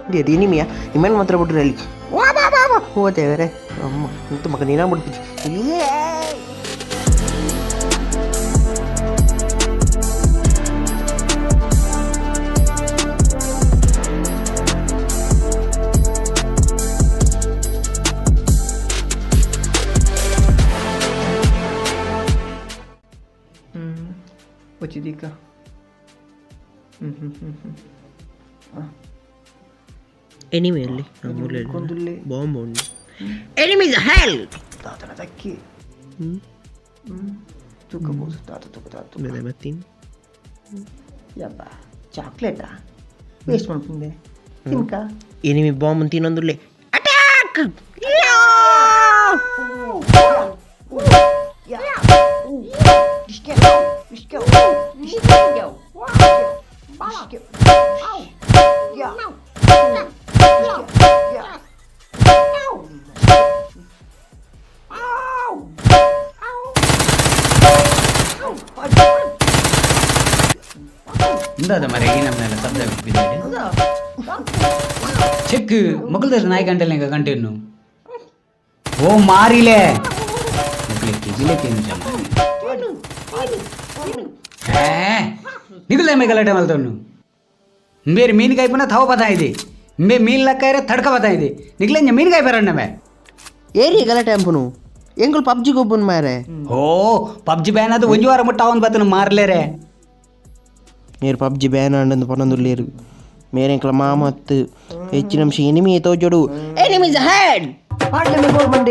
ಅದು ಎನಿಮಿಯಾ ಇಮೇನ್ ಮಾತ್ರ ಬಿಟ್ರೆ ಅಲ್ಲಿ ವಾ ವಾ ವಾ ವಾ ಹೋತೇವರೆ ಅಮ್ಮ ಇಂತ ಮಗ ನೀನ ಬಿಡ್ತಿದ್ವಿ. వచ్చిదిక. ಎನಿಮಿ ಅಲ್ಲಿ ಬಾಂಬ್ ಉಂಡು. ಎನಿಮೀಸ್ ಹೆಲ್. ತಾತನ ತಕ್ಕಿ ತೂಕಬಹುದು ತಾತ ತೂಕ ತಾತ. ಮತ್ತೀನಿ. ಯಪ್ಪ, ಚಾಕ್ಲೇಟಾ ವೇಸ್ಟ್ ಮಾಡ್ಕೊಂಡೆ ತಿನ್ಕ. ಎನಿಮಿ ಬಾಂಬ್ ತಿನ್ನೊಂದುಲ್ಲೆ. ಅಟ್ಯಾಕ್! ಇಂದಾದ ಮರೆ ಈ ನಮ್ಮನೆಲ್ಲ ಶಬ್ದ ಬಿದ್ದಿದೆ. ಚೆಕ್ ಮಕ್ಕಳ ನಾಯಿ ಗಂಟೆ ಕಂಟಿನ್ಯೂ. ಓ ಮಾರಿಲೆ ಮಕ್ಕಳಿಗೆ ಕಿಜಿಲೆ ತಿಂಜ. ನಿಗಲೇ ಮೇ ಗಲಾಟೆ ಮಲ್ತವ್ನು. ಮೇರೆ ಮೀನ್ಕಾಯಿ ಪುನಃ ಥವ ಬತಾಯಿದೆ. ಮೇ ಮೀನ್ ಲಕ್ಕಾಯ್ರೆ ತಡ್ಕ ಬತಾಯಿದೆ. ನಿಗಲೇ ಮೀನ್ಕಾಯಿ ಬರೋಣ ಮೇ. ಏರಿ ಗಲಾಟೆ ಅಂಪುನು ಎಂಗುಲ್ ಪಬ್ಜಿ ಗೊಬ್ಬನ್ ಮಾರೆ. ಓ ಪಬ್ಜಿ ಬ್ಯಾನ್ ಅದು ಒಂಜಿ ವಾರ ಮುಟ್ಟ ಅವನ್ ಬತ್ತನ ಮಾರ್ಲೇರೆ. ಮೇರು ಪಬ್ಜಿ ಬ್ಯಾನ್ ಆಂಡಂದು ಪನೊಂದುಲ್ಲೇರು ಮೇರೆ ಎಂಕ್ಲ ಮಾಮತ್ತು ಹೆಚ್ಚಿನ ಅಂಶ ಎನಿಮಿ ತೋಜೋಡು. Enemies head. ಪಾಡ್ಲೆ ಗೋರ್ಮೆಂಟ್.